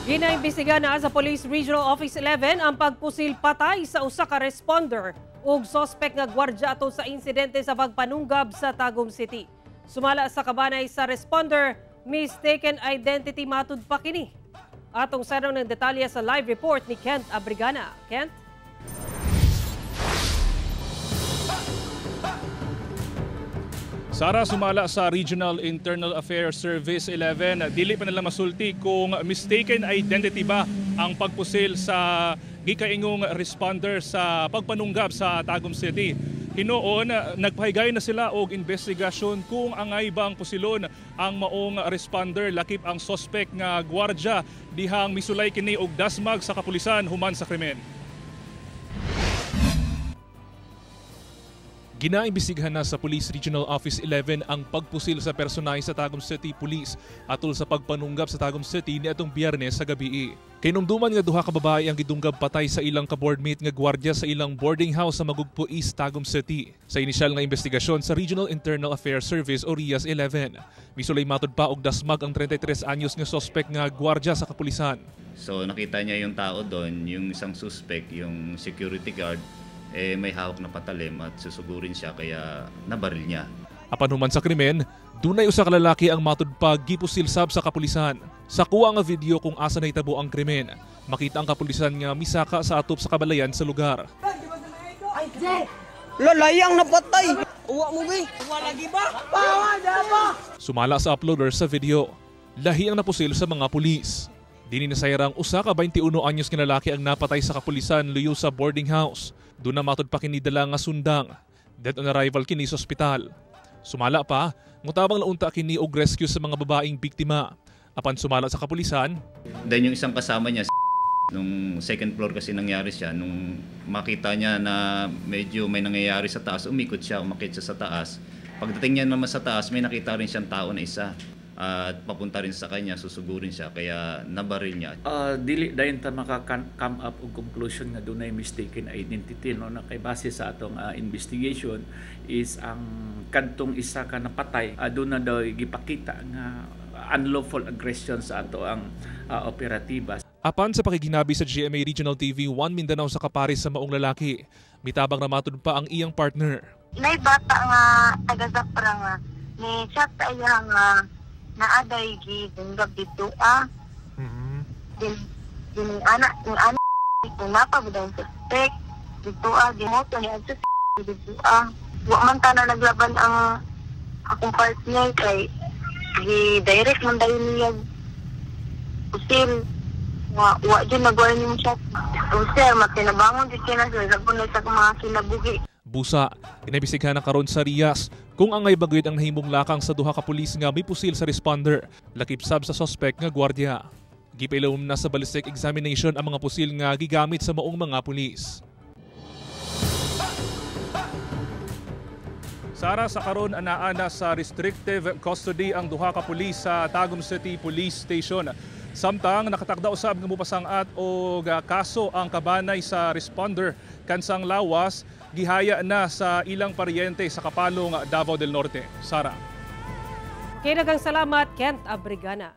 Ginaimbestiga na sa Police Regional Office 11 ang pagpusil patay sa usa ka responder ug sospek nga gwardya ato sa insidente sa pagpanunggab sa Tagum City. Sumala sa kabanay sa responder, mistaken identity matud pa kini. Atong sarong ng detalye sa live report ni Kent Abrigana. Kent? Sara, sumala sa Regional Internal Affairs Service 11, dili pa nila masulti kung mistaken identity ba ang pagpusil sa gikaingong responder sa pagpanunggab sa Tagum City. Hinoon, nagpahigay na sila og investigasyon kung angay bang pusilon ang maong responder lakip ang sospek nga gwardya dihang misulay kini og dasmag sa kapulisan human sa krimen. Ginaimbestigahan na sa Police Regional Office 11 ang pagpusil sa personahe sa Tagum City Police atol sa pagpanunggap sa Tagum City niadtong Biyernes sa gabi. Kinumduman nga duha ka babae ang gidunggab patay sa ilang ka-boardmate nga gwardiya sa ilang boarding house sa Magugpo East, Tagum City. Sa inisyal nga investigasyon sa Regional Internal Affairs Service o RIAS 11, misulay matud pa og dasmag ang 33 anyos nga sospek nga gwardiya sa kapulisan. So nakita niya yung tao doon, yung isang suspect, yung security guard, eh may hawak na patalim at susugurin siya kaya nabaril niya. Apan human sa krimen, dunay usa ka lalaki ang matud pa gipusil sab sa kapulisan. Sa kuha nga video kung asa nahitabo ang krimen, makita ang kapulisan nga misaka sa atop sa kabalayan sa lugar. Lalayang napatay. Uwa mo bi. Uwa lagi ba? Pawa ba? Sumala sa uploader sa video, lahi ang napusil sa mga pulis. Dini nasayrang usa ka 21 anyos nga lalaki ang napatay sa kapulisan luyo sa boarding house. Doon na matud pa kini dala nga sundang. Dead on arrival kini sa ospital. Sumala pa, mutabang launta kini og rescue sa mga babaeng biktima. Apan sumala sa kapulisan, then yung isang kasama niya, nung second floor kasi nangyari siya, nung makita niya na medyo may nangyayari sa taas, umikot siya, umakit siya sa taas. Pagdating niya naman sa taas, may nakita rin siyang tao na isa. At papunta rin sa kanya, susugurin siya, kaya nabaril niya. Dili dayon ta maka-come up og conclusion nga dunay mistaken identity, no, na kay base sa atong investigation is ang kadtong isa ka napatay, doon na daw gipakita nga unlawful aggression sa ato ang operatiba. Apan sa pakiginabi sa GMA Regional TV 1 Mindanao sa kapares sa maong lalaki, mitabang na matud pa ang iyang partner. Nay bata nga taga Zapra nga ni chat sa iya nga naaday gidunggab dito ah. Din din ana ni ana kung napabudang suspect dito ah gimoto ni adto dito ah. Wa man ta na naglaban ang akong partner kay gi-direct man dayon niya pusil. Wa wa jud nag-warning shot. O sir, matinabangon jud kina sir sabon sa mga kinabuhi. Busa, ginaimbestigahan na karon sa RIAS kung angay bagayod ang nahimong lakang sa duha ka pulis nga may pusil sa responder, lakip sab sa suspect nga gwardiya. Gipailawom na sa ballistic examination ang mga pusil nga gigamit sa maong mga pulis. Sara, sa karon anaa na sa restrictive custody ang duha ka pulis sa Tagum City Police Station. Samtang nakatakda usab nga mupasang-at og kaso ang kabanay sa responder kansang lawas gihaya na sa ilang paryente sa Kapalong, Davao del Norte. Sara. Kinagang salamat, Kent Abrigana.